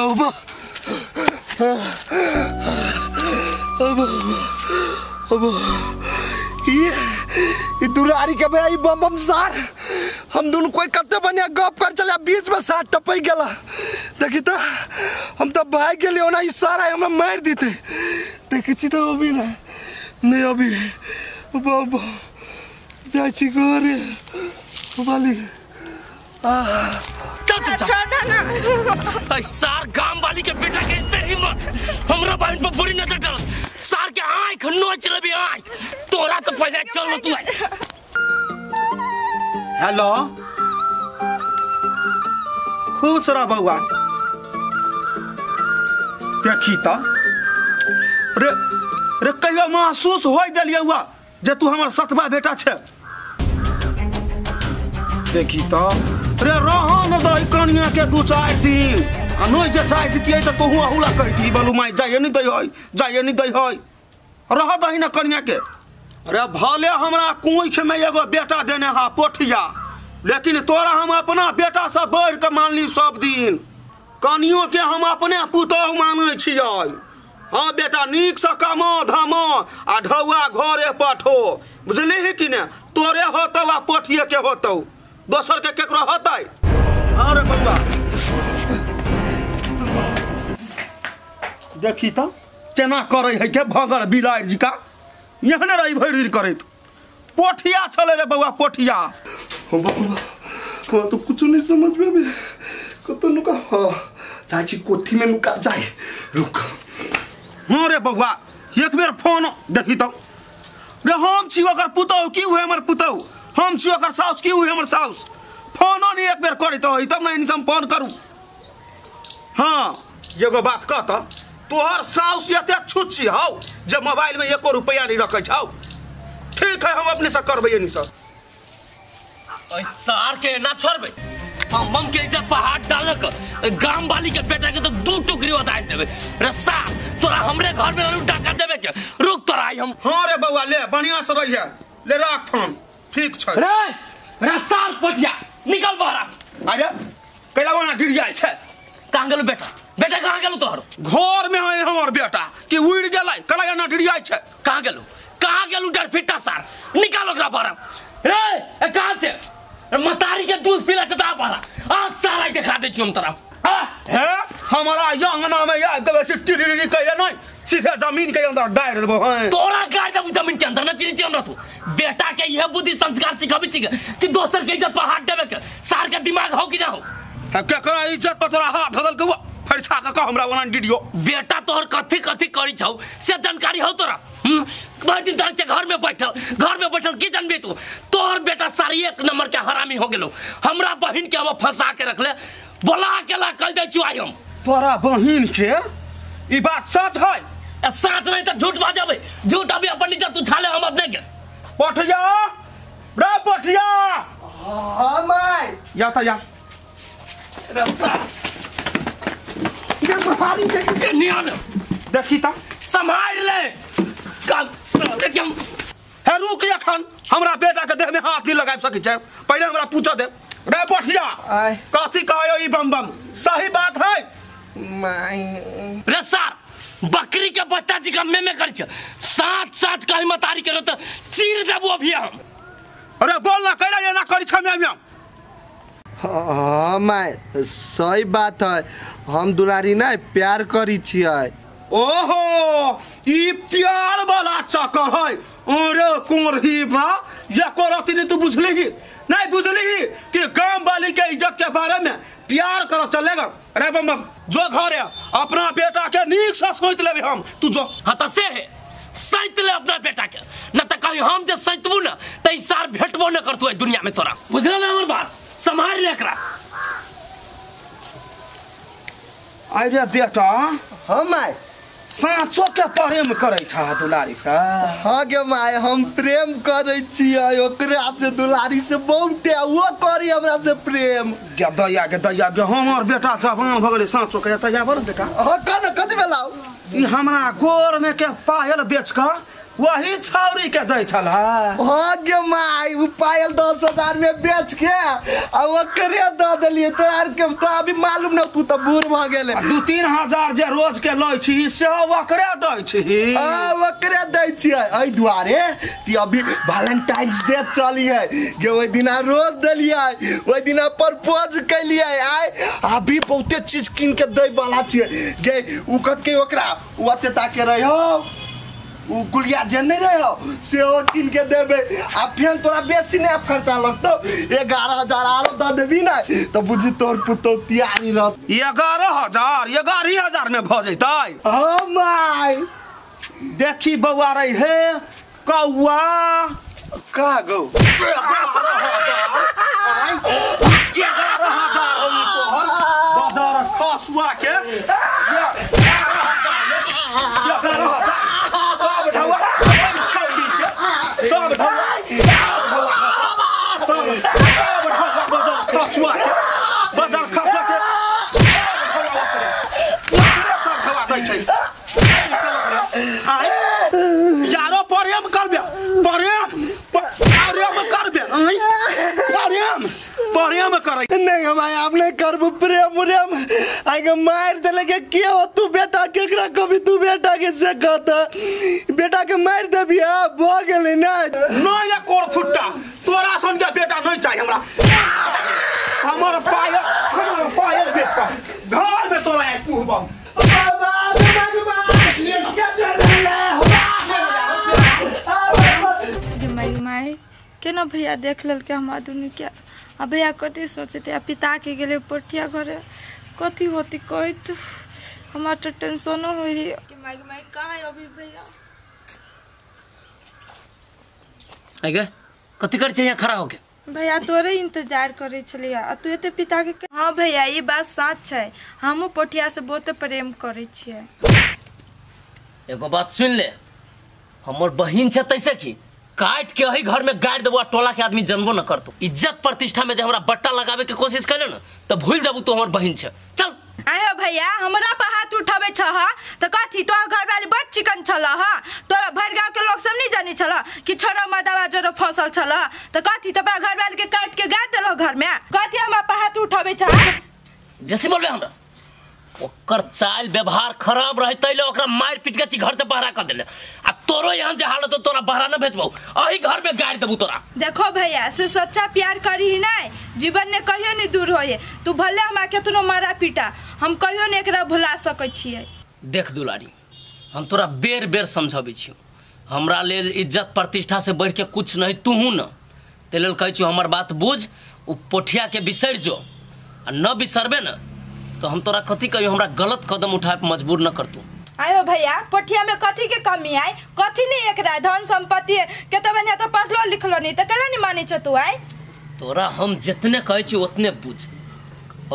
बाबा अब ये दुलारी के भाई बम बम सार हम दोनों कोई कत्ते बढ़िया गप कर चले बीच में साथ टपक गला। देखी तो हम तो भाग गेलियो ना ई सारा हमरा मार देते। देखी छी तो अभी ना नहीं अभी बाबा जाय छी घरे वाली आ चल चल ना सार गांव वाली के बेटा के इतने हिम्मत हमरा बहन पर बुरी नजर डाल सार के आंख नोच लेबी आंख तोरा तो पहले चल तू। हेलो खुश रह बउआ। देखी त रे रे कहियो महसूस हो दिलियै हुआ जे तू हमर सतबा बेटा छे। देखी त रे रहन दही कनिया के 2-4 दिन आ नहीं जे चाह दितियै त तोहू अहुला कहती बलू माई जाइए नहीं दै है जाइए नहीं दै है रह दही न कनिया के। अरे भले हमरा कोइख में एगो बेटा देने हा पोठिया लेकिन तोरा हम अपना बेटा से बढ़ के मानली सब दिन कनियो के हम अपने पुतोहु मानै छियै। हाँ बेटा नीक से कमो धमो आ ढौआ घरे पठो बुझलिही कि ने तोरे होतौ आ पोठिए के होतौ दोसर के केकरो होतै। हाँ रे बउआ देखी त केना करै है के भगल बिलाड़ि जिका एहने रही भरि दिन करैत पोठिया छलै रे बउआ पोठिया। हो बाबा हमरा तो कुछ नहीं समझ में आबे कत नुका। हाँ जाइ छी कोठी में नुका जाय रुक। हाँ रे बउआ एक बेर फोन देखी त रे हम छी ओकर पुतहु की उहे हमर पुतहु हम छी ओकर साउस की उहे हमर साउस फोनो नहीं एक बेर करैत रही तब ने इनसे हम फोन करू। हाँ एगो बात कह त तोहर साउस एते छुच्छी हौ जे मोबाइल में एको रुपया नहीं रखै छौ। ठीक है हम अपने से करबै एनी सर। सार के ना छोड़बै हम बम के इज्जत पर हाथ डालक गांव वाली के बेटा के तो 2 टुकड़ी उतार देबै रे सार तोरा हमरे घर में लू डाका देबे के रुक तोरा आई हम। हाँ रे बउआ ले बढ़िया से रहिए ले राख फोन ठीक छै रे रे सार पटिया निकल बाहर। अरे कैला ओना गिर जाइ छै। कहाँ गेलौ बेटा बेटा कहाँ गेलौ तोहर? घर में है हमर बेटा कि उड़ गेलै कैला एना गिर जाइ छै। कहाँ गेलौ डरफिट्टा सार निकाल ओकरा बाहर रे ए कहाँ छै मतारी के दूध पीला छै ता बाहर आज सारा देखा दै छी हम तोरा। हे हमारा अंगना में या के टिरी कहिए नहीं सीधे जमीन के अंदर डाल देबो। हैं तोरा गाड़ देबो जमीन के अंदर न चिन्ह छी हमरा तू बेटा के यह बुद्धि संस्कार सिखाबी छी कि दोसर के इज्जत पर हाथ देबे के सार के दिमाग हो कि ना हो। केकरा इज्जत पर तोरा हाथ धदल के फरिछा के कह हमरा ओना डिडियो बेटा तोहर कथी कथी करी छौ से जानकारी हो तोरा। भरि दिन तोरा घर में बैठल की जानबी तू तोहर बेटा सारी 1 नंबर के हरामी हो गेलो हमरा बहिन के अब फंसा के रखले बोला के ला कह दै छु आई हम। तोरा बहिन के ई बात सच है? ए सच नहीं त झूठ बाजबे झूठ अभी अपन इज्जत उछाले हम अपने के। पठिया रे पठिया। हां my या त या रे सार के भारी के नियान देखी त संभाल ले कल देखम। हे रुक एखन हमरा बेटा के देह में हाथ नहीं लगाबि सकै छै पहिले हमरा पूछ दे। रे पठिया कथी कहयो ई बम बम सही बात है? My रे सार बकरी के बच्चा जी का मेमे कर छ साथ साथ कहि मतारी के त चीर देबो अभी हम। अरे बोल ना कैला एना करी छ म्याम म्याम। हाँ my सही बात है हम दुलारी नहीं प्यार करी छियै। ओहो ई प्यार वाला चक्कर है। अरे कोरही बा या कोरती नहीं तू बुझली नहीं बुझली कि गांव वाली के इज्जत के बारे में प्यार करो चलेगा। अरे बम बम जो घर है अपना बेटा के नीक से सोच लेबे हम तू जो। हाँ त से है सैत ले अपना बेटा के न त कहीं हम जे सैतबू न त ई सार भेटबो न करतू दुनिया में तोरा बुझल ना हमर बात संभाल ले एकरा। अरे बेटा। हाँ my साँचो के प्रेम करै छा दुलारी से? हाँ गे my हम प्रेम करै छियै ओकरा से दुलारी से बहुते वो करी हमरा से प्रेम। गे दया गे दया गे हमर बेटा जवान भ गेलै साँचो के तैयार बेटा। हाँ कन कथी भेलौ? ई हमरा गोर में के पायल बेच क वही छौरी के दै छल। हाँ गे माई, उ पायल 10,000 में बेच के आ ओकरे the देलिए। तोरा आर के तो अभी मालूम न, तू तो बूढ़ भ गेले। 2-3 हजार जे रोज के लै छी से ओकरे दै छी। हां ओकरे दै छियै। एहि दुआरे ती अभी वैलेंटाइंस डे चली है गे, ओहि दिना रोज देलियै, ओहि दिना प्रपोज कैलियै। आइ अभी बहुते चीज कीन के दै वाला छियै गे। उ कत के ओकरा ओते ताके रहो, उ गुलिया जे नहीं रहो से ओ कीन के देबे। आ फेन तोरा बेसी नहीं खर्चा लगतौ, 11,000 आरो the देबी ना तो बुझी तोर पुतौ तैयारी रहत। 11,000 11,000 में भ जैतै। हाँ माय देखी बौआ रही हे कौआ का गौ 11,000 बाजार खसुआ के 11,000 सब ढौआ छौड़ी के सब ढौआ सब ढौआ बाजार खसुआ के बाजार खसुआ के सब ढौआ दै छै। यारो प्रेम करबे, प्रेम प्रेम करबे, प्रेम प्रेम करै नहीं हमारे आप नहीं करबू प्रेम प्रेम। आगे मार देले के के हो तू बेटा, केकरा कभी तू बेटा के से कहत बेटा के मार देबी। हां भ गेलै ना नहीं कोर फुट्टा तोरा सन के बेटा नहीं चाहिए हमरा। हमर पायल बेच के घर में तोरा एक पुहबम बाबा बाबा क्या चल रहा है। माई केना भैया देख लेलकै हमरा दुनू के। आ भैया कथी सोचते, आ पिता के गेलै पोठिया घरे कथी होती कहत, हमरा तो टेंशनो होइ। माई माई कहाँ है अभी भैया? आगे कथी कर छै यहाँ खड़ा होके? भैया तोरे इंतजार करे छलियै आ तू एते पिता के। हाँ भैया ई बात सच छै, हमहूँ पोठिया से बहुत प्रेम करे छियै। एगो बात सुन ले, हमर बहिन छै तैसे की काट के अही घर में गाड़ देबो, टोला के आदमी जनबो न करतो। इज्जत प्रतिष्ठा में जे हमरा बट्टा लगावे के कोशिश करे न त भूल जाबू तू हमर बहिन छै। चल आयो भैया हमरा पर हाथ उठावे छह त कथी तोहर घरवाली बड़ चिकन छल। हां तोरा भर गांव के लोग सब नहीं जानी छल कि छोरा मदावा जरो फसल छल, त कथी तोरा घरवाली के काट के गाड़ देलो घर में, कथी हमरा पर हाथ उठावे छह? बेसी बोलबे हमरा, ओकर चाल व्यवहार खराब रहे तैले ओकरा मार पीट के घर से बहरा कर देले। आ तोरो यहाँ जे हालत तोरा बहरा न भेजबौ, अही घर में गाड़ देबू तोरा। देखो भैया से सच्चा प्यार करी ही नहीं जीवन ने कहियो नहीं दूर होए। तू भले हमरा केतनो मारा पीटा, हम कहियो नहीं एकरा भुला सकै छियै। देख दुलारी, हम तोरा बेर बेर समझाबै छियौ, हमरा लेल इज्जत प्रतिष्ठा से बढ़ के कुछ नहीं, तूहू न ते लेल कहै छियौ हमर बात बुझ, उ पोठिया के बिसरि जो, आ न बिसरबे न तो हम तोरा कथी कहियो, हमरा गलत कदम उठाए पर मजबूर न करतू। आयो भैया पोठिया में कथी के कमी आई, कथी नहीं एकरा धन संपत्ति केते बढ़िया, तो पढ़लो लिखलो नहीं त केना नहीं मानै छ तू? आई तोरा हम जितने कहै छी उतने बुझ।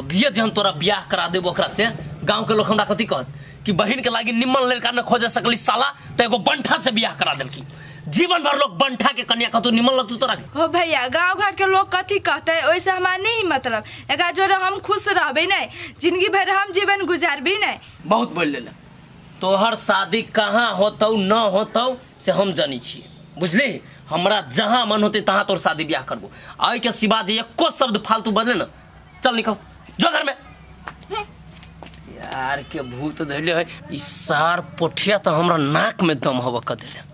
अभिये जे हम तोरा बियाह करा देबो ओकरा से गांव के लोग हमरा कथी कहत कि बहिन के लागी निम्मन लड़का न खोजे सकली साला, त एगो बंठा से बियाह करा देलकी। जीवन भर लोग बंठा के कन्या कतू निमन लगतू तोरा के। हो भैया गांव घर के लोग कथी कहते ओइसे हमरा नहीं मतलब, एकरा जोरे हम खुश रहबे नहीं, जिंदगी भर हम जीवन गुजारबे नहीं। बहुत बोल लेले, तोहर शादी कहाँ होतौ न होतौ से हम जानी छी, बुझली? हमरा जहाँ मन होते तहाँ तोर शादी ब्याह करबो। आई के सिवा जे एको शब्द फालतू बजले न, चल निकल जो घर में। यार के भूत धैले है ई सार पोठिया, तो हमरा नाक में दम हवा क देले।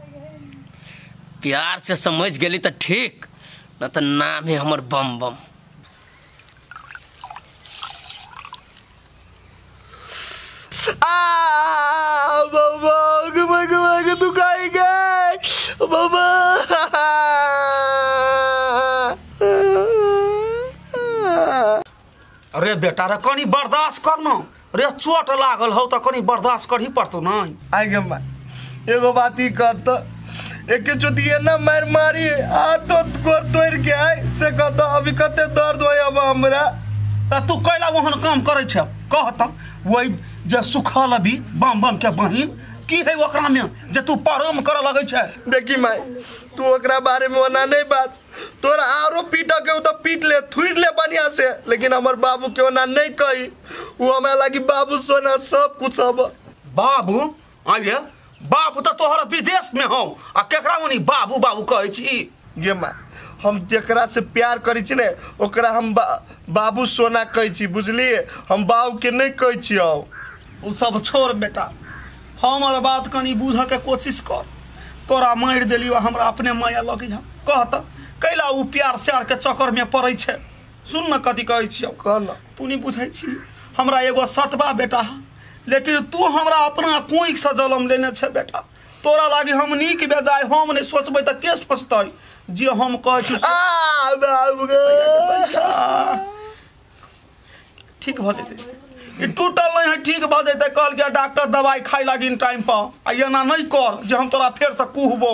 प्यार से समझ गेली तो ठीक, न तो नाम है हमर बम बम। आ बाबा बाबा बाबा तू काई गए बाबा। अरे बेटा रे कनी बर्दाश्त कर न रे, चोट लागल हो त कनी बर्दाश्त करही पड़तो न। आगे मां एगो बात ही कहत, एक चोटी ना मार मारी हाथ तो गोर तोड़ के आए से कहत अभी कते दर्द होय अब हमरा। त तू कैला ओहन काम करै छ कह त, वही जे सुखल अभी बम बम के बहिन की है ओकरा में जे तू परम करे लगै छ? देखी माई तू ओकरा बारे में ओना नहीं बात, तोरा आरो पीट के उ त पीट ले थुइर ले बढ़िया से, लेकिन हमर बाबू के ओना नहीं कही, उ हमरा लागी बाबू सोना सब कुछ। अब बाबू आइए बाप तऽ तोहर विदेश में हौ आ केकरा मनी बाबू बाबू कहै छी। गे माँ हम जेकरा से प्यार करै छी ने ओकरा हम बाबू सोना कहै छी, बुझलिए? हम बाबू के नहीं कहै छी। ओ सब छोड़ बेटा, हमर बात कनी बुझऽ के कोशिश कर। तोरा मारि देलियो हमरा अपने माया लगी है, कह तऽ कैला उ प्यार स्यार के चक्कर में पड़ै छै। सुन न कथी कहै छियौ, कह न। तू नहीं बुझै छी, हमरा एगो सतबा बेटा है, लेकिन तू हमरा अपना कोइख से जलम लेने छै बेटा। तोरा लागी हम नीक बेजाय हम नहीं सोचबै तऽ के सोचतै? जे हम कहै छी ठीक भऽ जेतै, ई टूटल नहीं है ठीक भऽ जेतै। कहलकै डॉक्टर दवाई खाइ लागिन टाइम पर, आ एना नहीं कर जे हम तोरा फेर से कुहबौ।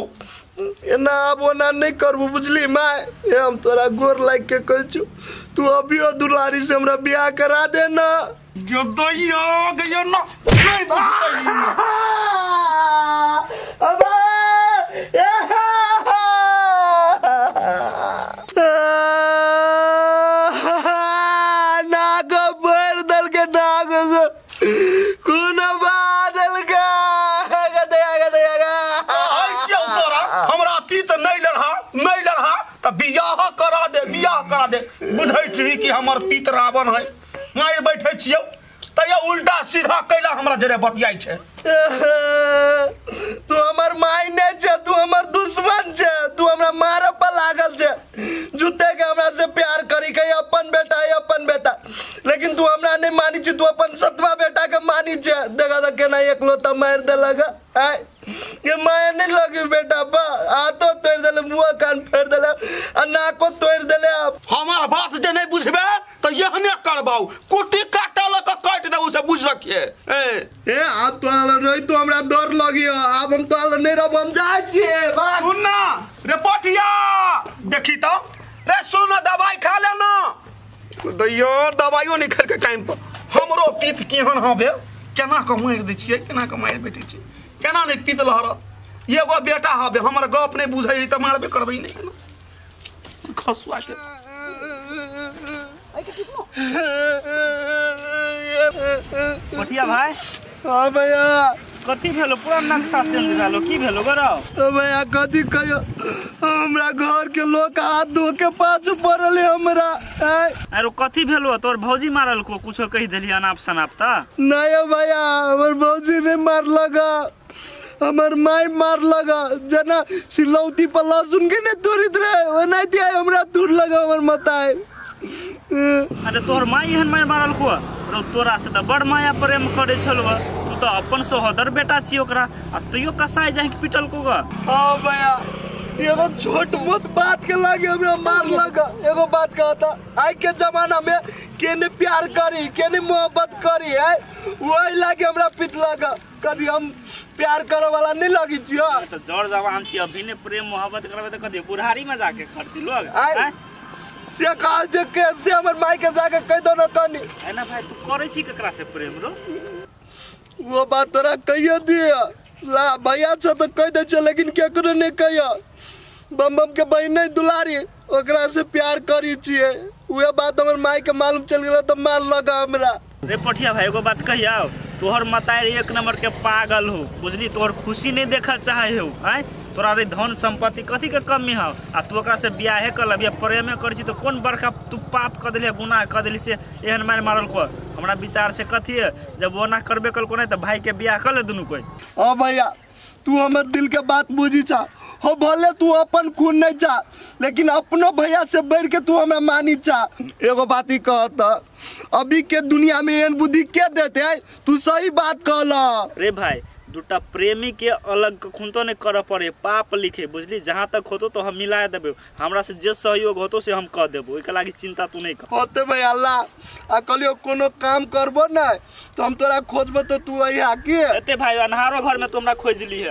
एना आब ओना नहीं करबू, बुझली माय? ए हम तोरा गोर लागि के कहै छौ, तू अभियो दुलारी से हमरा बियाह करा दे ना। गे दैया गे ना नहीं बुझतै। अबे नाग भर दल के नाग कोनो बादल के हमरा पीत नहीं लड़हा नहीं लड़हा त बियाह करा दे, बियाह करा दे। बुझै छी कि हमर पीत रावण है, मारि बैठै छियौ तैयो उल्टा सीधा कैला हमरा जरे बतियाइ छै। तू हमर माय नहीं छे, तू हमर दुश्मन छे, तू हमरा मारे पर लागल छे। जूते के हमरा से प्यार करी के अपन बेटा है अपन बेटा, लेकिन तू हमरा नहीं मानी छी, तू अपन सतवा बेटा के मानी छे। देखा तो केना एकलौता मारि देलक। आय ये माया नहीं लगी बेटा बा, हाथो तोड़ देले, मुँह कान फेर देले आ नाको तोड़ देले। आप हमार बात जे नहीं बुझबे तो यहने करबाऊ, कुटी काटा लक काट देबू से बुझ रखिए। ए ए आप तो रही तो हमरा डर लगी, आब हम तो नहीं रहब, हम जाइ छियै। सुन ना रे पटिया, देखी तो रे सुन, दवाई खा ले ना। दैयो दवाइयो नहीं खेलके टाइम पर। हमरो पीत केहन हबे, केना के मारि दै छियै, केना के मारि बैठै छियै, केना नहीं पीत लहरत। एगो बेटा हबे हमर गप नहीं बुझै है तऽ मारबे करबै नहीं खसुआ के। पटिया भाई। हाँ भैया कथी भेलो? पूरा नक्शा चेंज भेलो, की भेलो गरो? तो भैया कथी कहियो, हमरा घर के लोग हाथ धो के पाछू पड़ल हमरा। अरे कथी भेलो? तोर भौजी मारल को कुछो कहि देली अनाप शनाप त? नहीं भैया हमर भौजी नहीं मारलक, हमर माय मारलक। जना सिलौटी पर लहसुन के नहीं तोड़ित रहे ओनाहिते हमरा तोड़ लगा हमर मताई। अरे तोहर माय एहन मार मारल को? रो तोरा से त बड़ माया प्रेम करे छलव, तू त अपन सहोदर बेटा छी ओकरा, आ तैयो कसाई जाय के पिटल को ग? हां भैया एगो छोट मोट बात के लागे हमरा मार लगा। एगो बात कहता आज के जमाना में केने प्यार करी केने मोहब्बत करी है, वही लागे हमरा पिट लगा। कभी हम प्यार करे वाला नहीं लगी छी। त जड़ जवान छी, अभी ने प्रेम मोहब्बत करबे त कदी बुढ़ारी में जाके करती लोग। से कह जे के से हमर माई के जाके कह दो न तनी। ए ना भाई तू करे छी केकरा से प्रेम रो? वो बात तोरा कहियो दिया ला भैया से तो कह दे छे, लेकिन केकरो नहीं कहियो। बम बम के बहन नहीं दुलारी ओकरा से प्यार करी छिए, उहे बात हमर माई के मालूम चल गेल त मार लगा हमरा। रे पठिया भाई एगो बात कहियो, तोहर मतारी एक नंबर के पागल हो बुझली, तोहर खुशी नहीं देखल चाहे हो। आय तोरा रे धन संपत्ति कथी के कमी हो, आ तू ओकरा से बियाहे कर लबिया प्रेमे करै छी त कोन बड़का तू पाप क देली गुनाह क देली से एहन मार मारल को? हमरा विचार से कथी है, जब वो ना करबे कल को नहीं त भाई के बियाह कर ले दुनू कोई। ओ भैया तू हमर दिल के बात बुझी चा, हो भले तू अपन खून नहीं चा, लेकिन अपनो भैया से बढ़ के तू हमरा मानी चा। एगो बात ही कहत, अभी के दुनिया में एहन बुद्धि के देते है? तू सही बात कहला रे भाई। दूटा प्रेमी के अलग खून तो नहीं कर पड़े, पाप लिखे बुझली। जहाँ तक होतो तो हम मिला देबे, हमरा से जे सहयोग होतो से हम कह देबो, ओइके लागी चिंता तू नहीं कर। होते भाई अल्लाह आ कहलियो कोनो काम करबो ना तो हम तोरा खोजबो तो तू अइहा की? एते भाई अन्हारो घर में तू हमरा खोज ली है।